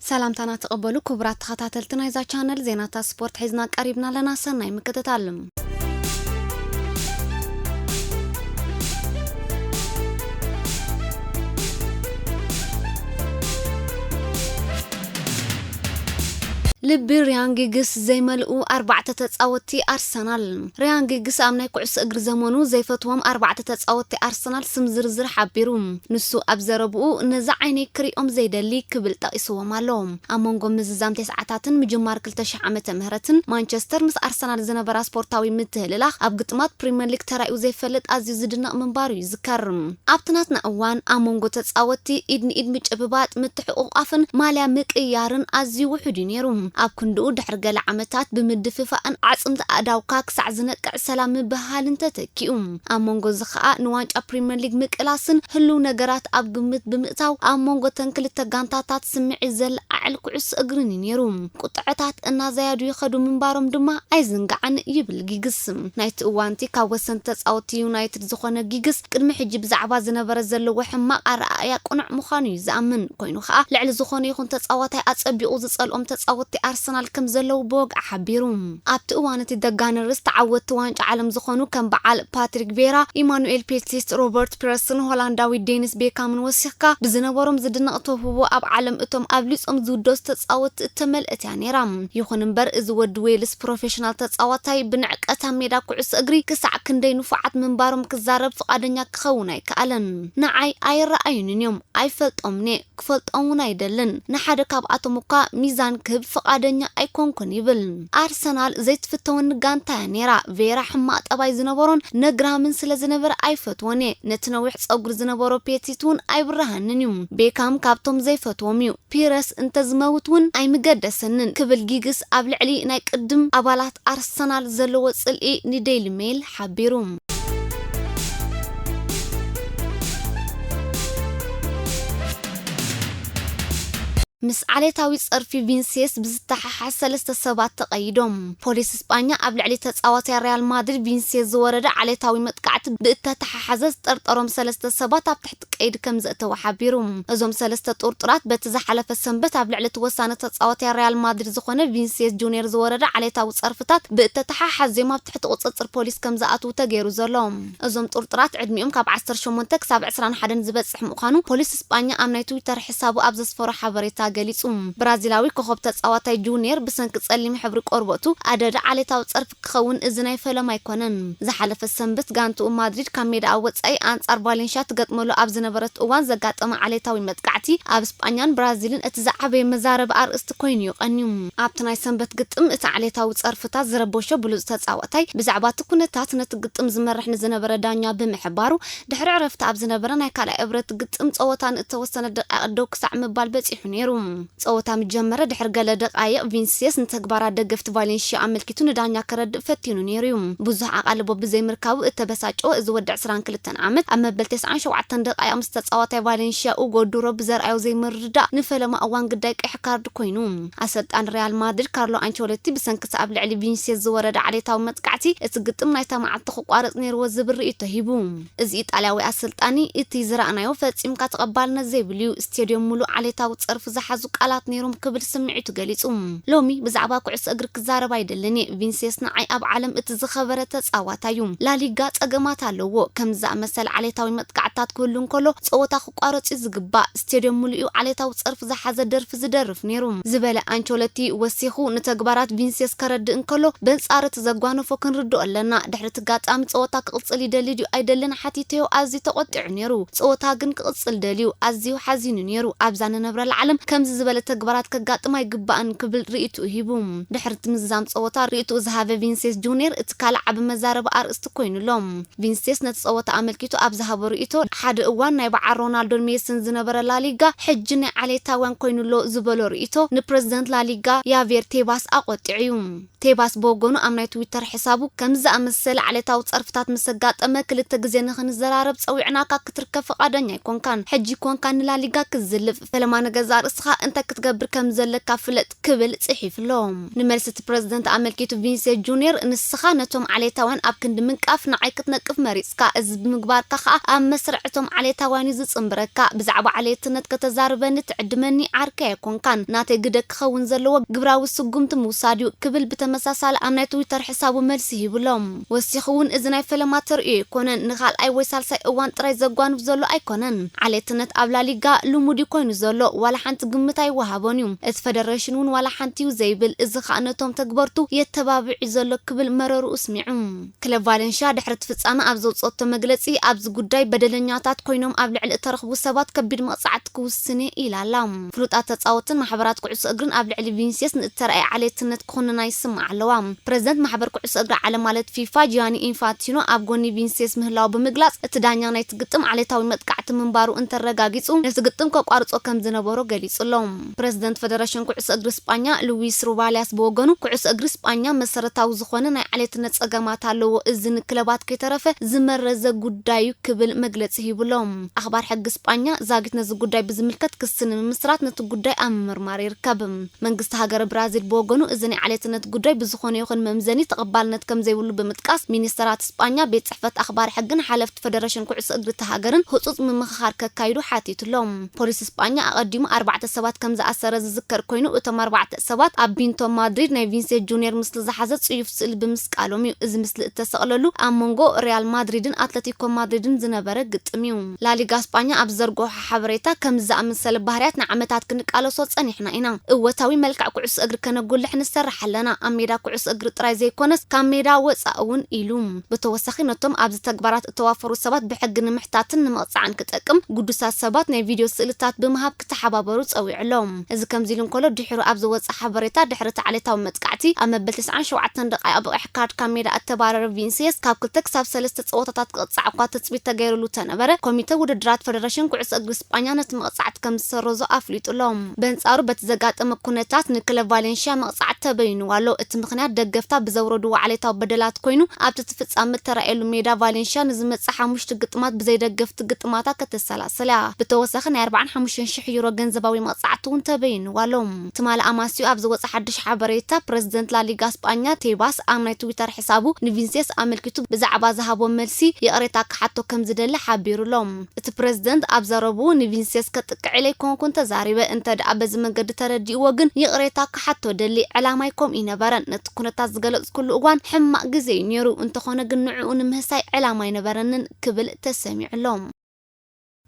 ሰላምታና ተቐበሉ ክቡራት ተኸታተልቲ ናይዛ ቻነል፣ ዜናታት ስፖርት ሒዝና ቀሪብና ኣለና። ሰናይ ምክትታል። ልቢ ሪያን ጊግስ ዘይመልኡ ኣርባዕተ ተጻወትቲ ኣርሰናል። ሪያን ጊግስ ኣብ ናይ ኩዕሶ እግሪ ዘመኑ ዘይፈትዎም ኣርባዕተ ተጻወትቲ ኣርሰናል ስም ዝርዝር ሓቢሩ። ንሱ ኣብ ዘረብኡ፣ "ነዚ ዓይነይ ክሪኦም ዘይደሊ" ክብል ጠቒስዎም ኣሎ። ኣብ መንጎ ምዝዛም ተስዓታትን ምጅማር ክልተ ሽሕ ዓመተ ምህረትን ማንቸስተር ምስ ኣርሰናል ዝነበራ ስፖርታዊ ምትህልላኽ ኣብ ግጥማት ፕሪምየር ሊግ ተራእዩ ዘይፈልጥ ኣዝዩ ዝድነቕ ምንባሩ ይዝከር። ኣብቲ ናትና እዋን ኣብ መንጎ ተጻወትቲ ኢድ ንኢድ ምጭብባጥ፣ ምትሕቑቓፍን ማልያ ምቅያርን ኣዝዩ ውሑድ እዩ ነይሩ። ኣብ ክንድኡ ድሕሪ ገለ ዓመታት ብምድፍፋእን ዓጽምቲ ኣእዳውካ ክሳዕ ዝነቅዕ ሰላም ምብህሃልን ተተኪኡ። ኣብ መንጎ እዚ ኸኣ ንዋንጫ ፕሪምየር ሊግ ምቅላስን ህሉው ነገራት ኣብ ግምት ብምእታው ኣብ መንጎ ተን ክልተ ጋንታታት ስምዒት ዘለዓዕል ኩዕሶ እግርን እዩ ነይሩ። ቁጥዐታት እናዘያዱ ይኸዱ ምንባሮም ድማ ኣይዝንጋዕን ይብል ጊግስ። ናይቲ እዋንቲ ካብ ወሰንቲ ተጻወትቲ ዩናይትድ ዝኾነ ጊግስ ቅድሚ ሕጂ ብዛዕባ ዝነበረ ዘለዎ ሕማቕ ኣረኣእያ ቅኑዕ ምዃኑ እዩ ዝኣምን። ኮይኑ ኸኣ ልዕሊ ዝኾነ ይኹን ተጻዋታይ ኣጸቢቑ ዝጸልኦም ተጻወትቲ ኣርሰናል ከም ዘለዉ ብወግዒ ሓቢሩ። ኣብቲ እዋን እቲ ደጋነርስ ተዓወትቲ ዋንጫ ዓለም ዝኾኑ ከም በዓል ፓትሪክ ቬራ፣ ኢማኑኤል ፔቲስት፣ ሮበርት ፒረስን ሆላንዳዊ ዴኒስ ቤካምን ወሲኽካ ብዝነበሮም ዝድነቕ ተውህቦ ኣብ ዓለም እቶም ኣብሊጾም ዝውደሱ ተጻወትቲ እተመልአት እያ ነይራ። ይኹን እምበር እዚ ወዲ ዌልስ ፕሮፌሽናል ተጻዋታይ ብንዕቀት ኣብ ሜዳ ኩዕሶ እግሪ ክሳዕ ክንደይ ንፉዓት ምንባሮም ክዛረብ ፍቓደኛ ክኸውን ኣይከኣለን። ንዓይ ኣይረኣዩንን እዮም፣ ኣይፈልጦምን እየ፣ ክፈልጦም እውን ኣይደልን። ንሓደ ካብኣቶም እኳ ሚዛን ክህብ ፍቓደኛ ኣይኮንኩን ይብል። ኣርሰናል ዘይትፍተወኒ ጋንታ እያ ነይራ። ቬራ ሕማቕ ጠባይ ዝነበሮን ነግራምን ስለ ዝነበረ ኣይፈትዎን እየ። ነቲ ነዊሕ ጸጉሪ ዝነበሮ ፔቲት እውን ኣይብርሃንን እዩ። ቤካም ካብቶም ዘይፈትዎም እዩ። ፒረስ እንተዝመውት እውን ኣይምገደሰንን ክብል ጊግስ ኣብ ልዕሊ ናይ ቅድም ኣባላት ኣርሰናል ዘለዎ ጽልኢ ንዴይሊ ሜይል ሓቢሩ። ምስ ዓሌታዊ ጸርፊ ቪንሴስ ብዝተሓሓዝ ሰለስተ ሰባት ተቐይዶም። ፖሊስ ስጳኛ ኣብ ልዕሊ ተጻዋታይ ሪያል ማድሪድ ቪንሴስ ዝወረደ ዓሌታዊ መጥቃዕቲ ብእተተሓሓዘ ዝጠርጠሮም ሰለስተ ሰባት ኣብ ትሕቲ ቀይዲ ከም ዘእተወ ሓቢሩ። እዞም ሰለስተ ጥርጡራት በቲ ዝሓለፈ ሰንበት ኣብ ልዕሊ እቲ ወሳኒ ተጻዋታይ ሪያል ማድሪድ ዝኾነ ቪንሴስ ጁኒየር ዝወረደ ዓሌታዊ ጸርፍታት ብእተተሓሓዘ እዮም ኣብ ትሕቲ ቁጽጽር ፖሊስ ከም ዝኣትዉ ተገይሩ ዘሎ። እዞም ጥርጡራት ዕድሚኦም ካብ ዓሰርተ ሸሞንተ ክሳብ ዕስራን ሓደን ዝበጽሕ ምዃኑ ፖሊስ ስጳኛ ኣብ ናይ ትዊተር ሕሳቡ ኣብ ዘስፈሮ ሓበሬታ ገሊጹ። ብራዚላዊ ኮኸብ ተጻዋታይ ጁኒየር ብሰንኪ ጸሊም ሕብሪ ቆርበቱ ኣደዳ ዓሌታዊ ጸርፊ ክኸውን እዚ ናይ ፈለማ ኣይኮነን። ዝሓለፈ ሰንበት ጋንትኡ ማድሪድ ካብ ሜዳ ኣብ ወጻኢ ኣንጻር ቫሌንሽያ ትገጥመሉ ኣብ ዝነበረት እዋን ዘጋጠመ ዓሌታዊ መጥቃዕቲ ኣብ ስጳኛን ብራዚልን እቲ ዝዓበየ መዛረቢ ኣርእስቲ ኮይኑ እዩ ቀንዩ። ኣብቲ ናይ ሰንበት ግጥም እቲ ዓሌታዊ ጸርፍታት ዝረበሾ ብሉጽ ተጻዋታይ ብዛዕባ እቲ ኩነታት ነቲ ግጥም ዝመርሕ ንዝነበረ ዳኛ ብምሕባሩ ድሕሪ ዕረፍቲ ኣብ ዝነበረ ናይ ካልኣይ እብረት ግጥም ጸወታ ንእተወሰነ ደቃይቕ ደው ክሳዕ ምባል በጺሑ ነይሩ። ጸወታ ምስ ጀመረ ድሕሪ ገለ ደቃይቕ ቪንሲየስ ንተግባራት ደገፍቲ ቫሌንሽያ ኣመልኪቱ ንዳኛ ከረድእ ፈቲኑ ነይሩ እዩ። ብዙሕ ኣቓልቦ ብዘይምርካቡ እተበሳጨወ እዚ ወዲ ዕስራን ክልተን ዓመት ኣብ መበል ተስዓን ሸውዓተን ደቃይቕ ምስ ተጻዋታይ ቫሌንሽያ ኡጎ ዱሮ ብዘርኣዮ ዘይምርድዳእ ንፈለማ እዋን ግዳይ ቀይሕ ካርድ ኮይኑ። ኣሰልጣኒ ሪያል ማድሪድ ካርሎ ኣንቸሎቲ ብሰንኪ እቲ ኣብ ልዕሊ ቪንሲየስ ዝወረደ ዓሌታዊ መጥቃዕቲ እቲ ግጥም ናይታ መዓልቲ ክቋረጽ ነይርዎ ዝብል ርእይቶ ሂቡ። እዚ ኢጣልያዊ ኣሰልጣኒ እቲ ዝረኣናዮ ፈጺምካ ተቐባልነት ዘይብሉ እዩ፣ ስቴድዮም ሙሉእ ዓሌታዊ ጸርፊ ዝሓዙ ቃላት ነይሮም ክብል ስምዒቱ ገሊጹ። ሎሚ ብዛዕባ ኩዕሶ እግሪ ክዛረብ ኣይደልን እየ፣ ቪንሴስ ንዓይ ኣብ ዓለም እቲ ዝኸበረ ተጻዋታይ እዩ። ላሊጋ ጸገማት ኣለዎ፣ ከምዚ ዝኣመሰለ ዓሌታዊ መጥቃዕትታት ክህሉ እንከሎ ጸወታ ክቋረጽ እዩ ዝግባእ፣ ስቴድዮም ሙሉእ እዩ ዓሌታዊ ጸርፊ ዝሓዘ ደርፊ ዝደርፍ ነይሩ ዝበለ ኣንቸሎቲ ወሲኹ ንተግባራት ቪንሴስ ከረድእ እንከሎ በንጻር እቲ ዘጓነፎ ክንርድኦ ኣለና፣ ድሕሪ እቲ ጋጣሚ ጸወታ ክቕጽል ይደሊ ድዩ ኣይደልን ሓቲተዮ ኣዝዩ ተቖጢዑ ነይሩ። ጸወታ ግን ክቕጽል ደልዩ፣ ኣዝዩ ሓዚኑ ነይሩ። ኣብዛ ንነብረላ ዓለም ከምዚ ዝበለ ተግባራት ከጋጥም ኣይግባእን ክብል ርእይትኡ ሂቡ። ድሕሪ እቲ ምዝዛም ጸወታ ርእይትኡ ዝሃበ ቪንሴስ ጁኒየር እቲ ካልእ ዓቢ መዛረቢ ኣርእስቲ ኮይኑ ኣሎ። ቪንሴስ ነቲ ጸወታ ኣመልኪቱ ኣብ ዝሃቦ ርእይቶ፣ ሓደ እዋን ናይ በዓል ሮናልዶን ሜስን ዝነበረ ላሊጋ ሕጂ ናይ ዓሌታውያን ኮይኑ ኣሎ ዝበሎ ርእይቶ ንፕረዚደንት ላሊጋ ያቬር ቴባስ ኣቖጢዑ እዩ። ቴባስ ብወገኑ ኣብ ናይ ትዊተር ሕሳቡ ከምዚ ዝኣመሰለ ዓሌታዊ ጸርፍታት ምስ ኣጋጠመ ክልተ ግዜ ንኽንዘራረብ ጸዊዕናካ ክትርከብ ፍቓደኛ ኣይኮንካን። ሕጂ ኮንካ ንላሊጋ ክትዝልፍ፣ ፈለማ ንገዛእ ርእስኻ ካ እንታይ ክትገብር ከም ዘለካ ፍለጥ ክብል ጽሒፍሎም። ንመልሲ እቲ ፕረዚደንት ኣመልኪቱ ቪንሴ ጁኒየር፣ ንስኻ ነቶም ዓሌታውያን ኣብ ክንዲ ምንቃፍ ንዓይ ክትነቅፍ መሪጽካ። እዚ ብምግባርካ ከኣ ኣብ መስርዕ እቶም ዓሌታውያን እዩ ዝጽንብረካ። ብዛዕባ ዓሌትነት ከተዛርበኒ ትዕድመኒ ዓርከይ ኣይኮንካን። ናተይ ግደ ክኸውን ዘለዎ ግብራዊ ስጉምቲ ምውሳድ እዩ ክብል ብተመሳሳሊ ኣብ ናይ ትዊተር ሕሳቡ መልሲ ሂብሎም። ወሲኹ እውን እዚ ናይ ፈለማ ተርእዮ ኣይኮነን። ንኻልኣይ ወይ ሳልሳይ እዋን ጥራይ ዘጓንፍ ዘሎ ኣይኮነን። ዓሌትነት ኣብ ላሊጋ ልሙድ እዩ ኮይኑ ዘሎ። ዋላ ሓንቲ ግምት ኣይወሃቦን እዩ። እቲ ፈደረሽን እውን ዋላ ሓንቲ እዩ ዘይብል። እዚ ኸኣ ነቶም ተግበርቱ የተባብዕ እዩ ዘሎ ክብል መረርኡ ስሚዑ። ክለብ ቫለንሽያ ድሕሪ እቲ ፍጻመ ኣብ ዘውጽኦቶ መግለጺ፣ ኣብዚ ጉዳይ በደለኛታት ኮይኖም ኣብ ልዕሊ እተረኽቡ ሰባት ከቢድ መቕጻዕቲ ክውስን እየ ኢላ ኣላ። ፍሉጣት ተጻወትን ማሕበራት ኩዕሶ እግርን ኣብ ልዕሊ ቪንሲየስ ንእተረኣየ ዓሌትነት ክኹንና ይስምዓ ኣለዋ። ፕረዚደንት ማሕበር ኩዕሶ እግሪ ዓለም ማለት ፊፋ ጂያኒ ኢንፋንቲኖ ኣብ ጎኒ ቪንሲየስ ምህላው ብምግላጽ፣ እቲ ዳኛ ናይቲ ግጥም ዓሌታዊ መጥቃዕቲ ምንባሩ እንተረጋጊጹ ነቲ ግጥም ከቋርጾ ከም ዝነበሮ ገሊጹ ኣሎ። ፕረዚደንት ፈደረሽን ኩዕሶ እግሪ ስጳኛ ሉዊስ ሩባልያስ ብወገኑ፣ ኩዕሶ እግሪ ስጳኛ መሰረታዊ ዝኾነ ናይ ዓሌትነት ጸገማት ኣለዎ፣ እዚ ንክለባት ከይተረፈ ዝመረዘ ጉዳይ እዩ ክብል መግለጺ ሂቡ ኣሎ። ኣኽባር ሕጊ ስጳኛ ዛጊት ነዚ ጉዳይ ብዝምልከት ክሲ ንምምስራት ነቲ ጉዳይ ኣብ ምምርማር ይርከብ። መንግስቲ ሃገረ ብራዚል ብወገኑ፣ እዚ ናይ ዓሌትነት ጉዳይ ብዝኾነ ይኹን መምዘኒ ተቐባልነት ከም ዘይብሉ ብምጥቃስ፣ ሚኒስተራት ስጳኛ፣ ቤት ጽሕፈት ኣኽባር ሕግን ሓለፍቲ ፈደረሽን ኩዕሶ እግሪ እታ ሃገርን ህጹጽ ምምኽኻር ከካይዱ ሓቲቱ ኣሎ። ፖሊስ ስጳኛ ኣቐዲሙ ኣርባዕተ ሰባት ከም ዝኣሰረ ዝዝከር ኮይኑ፣ እቶም ኣርባዕተ ሰባት ኣብ ቢንቶ ማድሪድ ናይ ቪንሴ ጁኒየር ምስሊ ዝሓዘ ጽዩፍ ስእሊ ብምስቃሎም እዩ። እዚ ምስሊ እተሰቕለሉ ኣብ መንጎ ሪያል ማድሪድን ኣትለቲኮ ማድሪድን ዝነበረ ግጥም እዩ። ላሊጋ ስጳኛ ኣብ ዘርግሖ ሓበሬታ፣ ከምዚ ዝኣመሰለ ባህርያት ንዓመታት ክንቃለሶ ጸኒሕና ኢና። እወታዊ መልክዕ ኩዕሶ እግሪ ከነጉልሕ ንሰርሕ ኣለና። ኣብ ሜዳ ኩዕሶ እግሪ ጥራይ ዘይኮነስ ካብ ሜዳ ወጻኢ እውን ኢሉ። ብተወሳኺ ነቶም ኣብዚ ተግባራት እተዋፈሩ ሰባት ብሕጊ ንምሕታትን ንምቕጻዕን ክጠቅም፣ ግዱሳት ሰባት ናይ ቪድዮ ስእልታት ብምሃብ ክተሓባበሩ ጸዊዑ ኣሎ። እዚ ከምዚ ኢሉ እንከሎ፣ ድሒሩ ኣብ ዝወጸ ሓበሬታ፣ ድሕሪ እቲ ዓሌታዊ መጥቃዕቲ ኣብ መበል ተስዓን ሸውዓተን ደቓይቕ ብቐይሕ ካርድ ካብ ሜዳ እተባረረ ቪንሲየስ፣ ካብ ክልተ ክሳብ ሰለስተ ጸወታታት ክቕጻዕ እኳ ትጽቢት ተገይሩሉ ተነበረ፣ ኮሚተ ውድድራት ፈደረሽን ኩዕሶ እግሪ ስጳኛ ነቲ መቕጻዕቲ ከም ዝሰረዞ ኣፍሊጡ ኣሎ። በንጻሩ፣ በቲ ዘጋጠመ ኩነታት ንክለብ ቫሌንሽያ መቕጻዕቲ ተበይንዋ ኣሎ። እቲ ምኽንያት፣ ደገፍታ ብዘውረድዎ ዓሌታዊ በደላት ኮይኑ፣ ኣብቲ እቲ ፍጻመ እተራእየሉ ሜዳ ቫሌንሽያ ንዝመጽእ ሓሙሽተ ግጥማት ብዘይ ደገፍቲ ግጥማታ ከተሰላስል እያ። ብተወሳኺ፣ ናይ ኣርባዓን ሓሙሽተን ሽሕ ዩሮ ገንዘባዊ መቕጻዕቲ እውን ተበይንዋ ኣሎ። ትማሊ ኣማስዩ ኣብ ዝወጸ ሓድሽ ሓበሬታ፣ ፕረዚደንት ላሊጋ ስጳኛ ቴባስ ኣብ ናይ ትዊተር ሕሳቡ ንቪንሴስ ኣመልኪቱ ብዛዕባ ዝሃቦ መልሲ ይቕሬታ ክሓቶ ከም ዝደሊ ሓቢሩ ኣሎ። እቲ ፕረዚደንት ኣብ ዘረብኡ፣ ንቪንሴስ ከጥቅዕ ኢለ ኣይኮንኩን ተዛሪበ፣ እንተ ደኣ በዚ መንገዲ ተረዲእዎ ግን ይቕሬታ ክሓቶ ደሊ፣ ዕላማይ ከምኡ ይነበረን። ነቲ ኩነታት ዝገለጽኩሉ እዋን ሕማቕ ግዜ እዩ ነይሩ፣ እንተኾነ ግን ንዕኡ ንምህሳይ ዕላማ ኣይነበረንን ክብል ተሰሚዑ ኣሎ።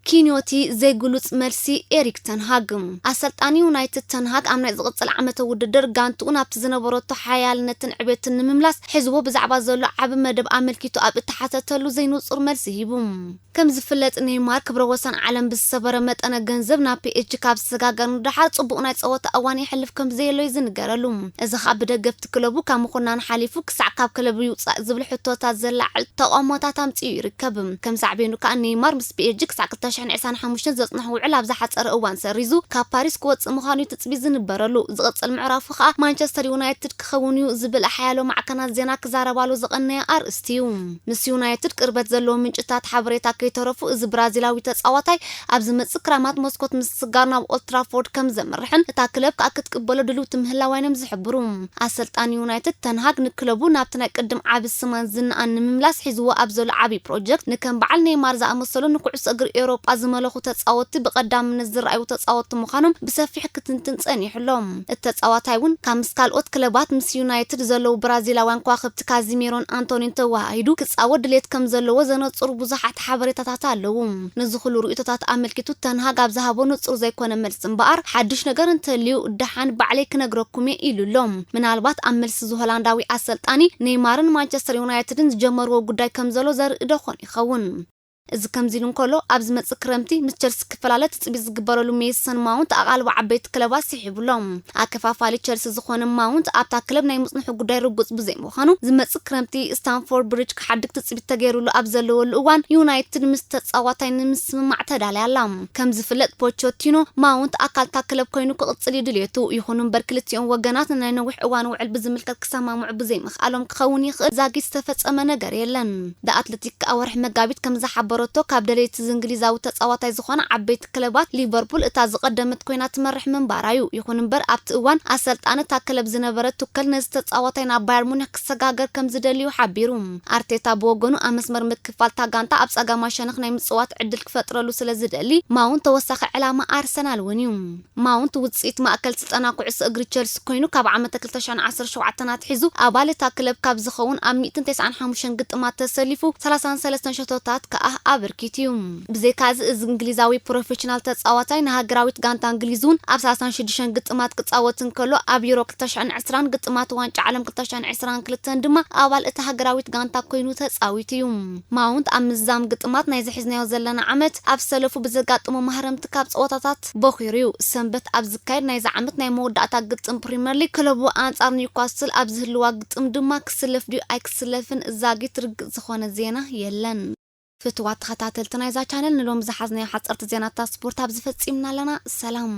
ኪንዮቲ ዘይግሉጽ መልሲ ኤሪክ ተንሃግ። ኣሰልጣኒ ዩናይትድ ተንሃግ ኣብ ናይ ዝቕጽል ዓመተ ውድድር ጋንትኡ ናብቲ ዝነበረቶ ሓያልነትን ዕቤትን ንምምላስ ሒዝዎ ብዛዕባ ዘሎ ዓቢ መደብ ኣመልኪቱ ኣብ እተሓተተሉ ዘይንጹር መልሲ ሂቡ። ከም ዝፍለጥ ኔይማር ክብረ ወሰን ዓለም ብዝሰበረ መጠነ ገንዘብ ናብ ፒኤስጂ ካብ ዝሰጋገር ንደሓር ጽቡቕ ናይ ጸወታ እዋን የሕልፍ ከም ዘየሎ እዩ ዝንገረሉ። እዚ ኸኣ ብደገፍቲ ክለቡ ካብ ምኹናን ሓሊፉ ክሳዕ ካብ ክለቡ ይውጻእ ዝብል ሕቶታት ዘላዕል ተቓውሞታት ኣምጺኡ ይርከብ። ከም ሳዕቤኑ ከኣ ኔይማር ምስ ፒኤስጂ ክሳዕ ክልተ ሽሕን ዕስራን ሓሙሽተን ዘጽንሖ ውዕል ኣብ ዝሓጸረ እዋን ሰሪዙ ካብ ፓሪስ ክወጽእ ምዃኑ እዩ ትጽቢት ዝንበረሉ። ዝቕጽል ምዕራፉ ከኣ ማንቸስተር ዩናይትድ ክኸውን እዩ ዝብል ሓያሎ ማዕከናት ዜና ክዛረባሉ ዝቐነየ ኣርእስቲ እዩ። ምስ ዩናይትድ ቅርበት ዘለዎ ምንጭታት ሓበሬታ ከይተረፉ፣ እዚ ብራዚላዊ ተጻዋታይ ኣብ ዝመጽእ ክራማት መስኮት ምስጋር ናብ ኦልትራፎርድ ከም ዘምርሕን እታ ክለብ ከኣ ክትቅበሎ ድልውቲ ምህላዋን እዮም ዝሕብሩ። ኣሰልጣኒ ዩናይትድ ተንሃግ ንክለቡ ናብቲ ናይ ቅድም ዓቢ ስማን ዝናኣን ንምምላስ ሒዝዎ ኣብ ዘሎ ዓቢ ፕሮጀክት፣ ንከም በዓል ኔይማር ዝኣመሰሉ ንኩዕሶ እግሪ ኤውሮጳ ዝመለኹ ተጻወትቲ ብቐዳምነት ዝረኣዩ ተጻወትቲ ምዃኖም ብሰፊሕ ክትንትን ጸኒሑ ኣሎ። እቲ ተጻዋታይ እውን ካብ ምስ ካልኦት ክለባት ምስ ዩናይትድ ዘለዉ ብራዚላውያን ከዋኽብቲ ካዚሜሮን ኣንቶኒን ተወሃሂዱ ክጻወት ድሌት ከም ዘለዎ ዘነጽሩ ብዙሓት ሓበሬታታት ኣለዉ። ነዚ ኩሉ ርእይቶታት ኣመልኪቱ ተንሃግ ኣብ ዝሃቦ ንጹር ዘይኮነ መልሲ እምበኣር፣ ሓድሽ ነገር እንተልዩ ደሓን ባዕለይ ክነግረኩም እየ ኢሉ ኣሎ። ምናልባት ኣብ መልሲ እዚ ሆላንዳዊ ኣሰልጣኒ፣ ኔይማርን ማንቸስተር ዩናይትድን ዝጀመርዎ ጉዳይ ከም ዘሎ ዘርኢ ዶ ኾን ይኸውን? እዚ ከምዚ ኢሉ እንከሎ፣ ኣብ ዝመጽእ ክረምቲ ምስ ቸልሲ ክፈላለ ትጽቢት ዝግበረሉ ሜሰን ማውንት ኣቓልቦ ዓበይቲ ክለባት ስሒቡ ኣሎ። ኣከፋፋሊ ቸልሲ ዝኾነ ማውንት ኣብታ ክለብ ናይ ምጽንሑ ጉዳይ ርጉጽ ብዘይምዃኑ፣ ዝመጽእ ክረምቲ ስታንፎርድ ብሪጅ ክሓድግ ትጽቢት ተገይሩሉ ኣብ ዘለወሉ እዋን፣ ዩናይትድ ምስ ተጻዋታይ ንምስምማዕ ተዳልያ ኣላ። ከም ዝፍለጥ፣ ፖቾቲኖ ማውንት ኣካል እታ ክለብ ኮይኑ ክቕጽል እዩ ድልየቱ። ይኹን እምበር፣ ክልቲኦም ወገናት ንናይ ነዊሕ እዋን ውዕል ብዝምልከት ክሰማምዑ ብዘይምኽኣሎም ክኸውን ይኽእል ዛጊት ዝተፈጸመ ነገር የለን። ደ ኣትለቲክ ኣብ ወርሒ መጋቢት ከም ዝሓበሮ፣ ዘስቆረቶ ካብ ደለይቲ እንግሊዛዊ ተጻዋታይ ዝኾነ ዓበይቲ ክለባት ሊቨርፑል እታ ዝቐደመት ኮይና ትመርሕ ምንባራ እዩ። ይኹን እምበር ኣብቲ እዋን ኣሰልጣኒ እታ ክለብ ዝነበረ ቱከል ነዚ ተጻዋታይ ናብ ባየር ሙኒክ ክሰጋገር ከም ዝደልዩ ሓቢሩ። ኣርቴታ ብወገኑ ኣብ መስመር ምክፋል እታ ጋንታ ኣብ ጸጋማይ ሸነኽ ናይ ምጽዋት ዕድል ክፈጥረሉ ስለ ዝደሊ ማውንት ተወሳኺ ዕላማ ኣርሰናል እውን እዩ። ማውንት ውጽኢት ማእከል ስልጠና ኩዕሶ እግሪ ቸልሲ ኮይኑ ካብ ዓመተ ክልተ ሽሕን ዓሰርተ ሸውዓተን ኣትሒዙ ኣባል እታ ክለብ ካብ ዝኸውን ኣብ ሚእትን ተስዓን ሓሙሽተን ግጥማት ተሰሊፉ ሰላሳን ሰለስተን ሸቶታት ከኣ ኣበርኪቱ እዩ። ብዘይካዚ እዚ እንግሊዛዊ ፕሮፌሽናል ተጻዋታይ ንሃገራዊት ጋንታ እንግሊዝ እውን ኣብ ሰላሳን ሽዱሽተን ግጥማት ክጻወት እንከሎ ኣብ ዩሮ ክልተ ሽሕን ዕስራን ግጥማት ዋንጫ ዓለም ክልተ ሽሕን ዕስራን ክልተን ድማ ኣባል እታ ሃገራዊት ጋንታ ኮይኑ ተጻዊቱ እዩ። ማውንት ኣብ ምዝዛም ግጥማት ናይዚ ሒዝናዮ ዘለና ዓመት ኣብ ሰለፉ ብዘጋጥሞ ማህረምቲ ካብ ጸወታታት ቦኺሩ እዩ። ሰንበት ኣብ ዝካየድ ናይዚ ዓመት ናይ መወዳእታ ግጥም ፕሪምየር ሊግ ክለቡ ኣንጻር ኒውካስል ኣብ ዝህልዋ ግጥም ድማ ክስለፍ ድዩ ኣይክስለፍን ዛጊት ርግጽ ዝኾነ ዜና የለን። ፍትዋት ተኸታተልቲ ናይዛ ቻነል ንሎም ዝሓዝናዮ ሓጸርቲ ዜናታት ስፖርት ኣብዚ ፈጺምና ኣለና። ሰላም።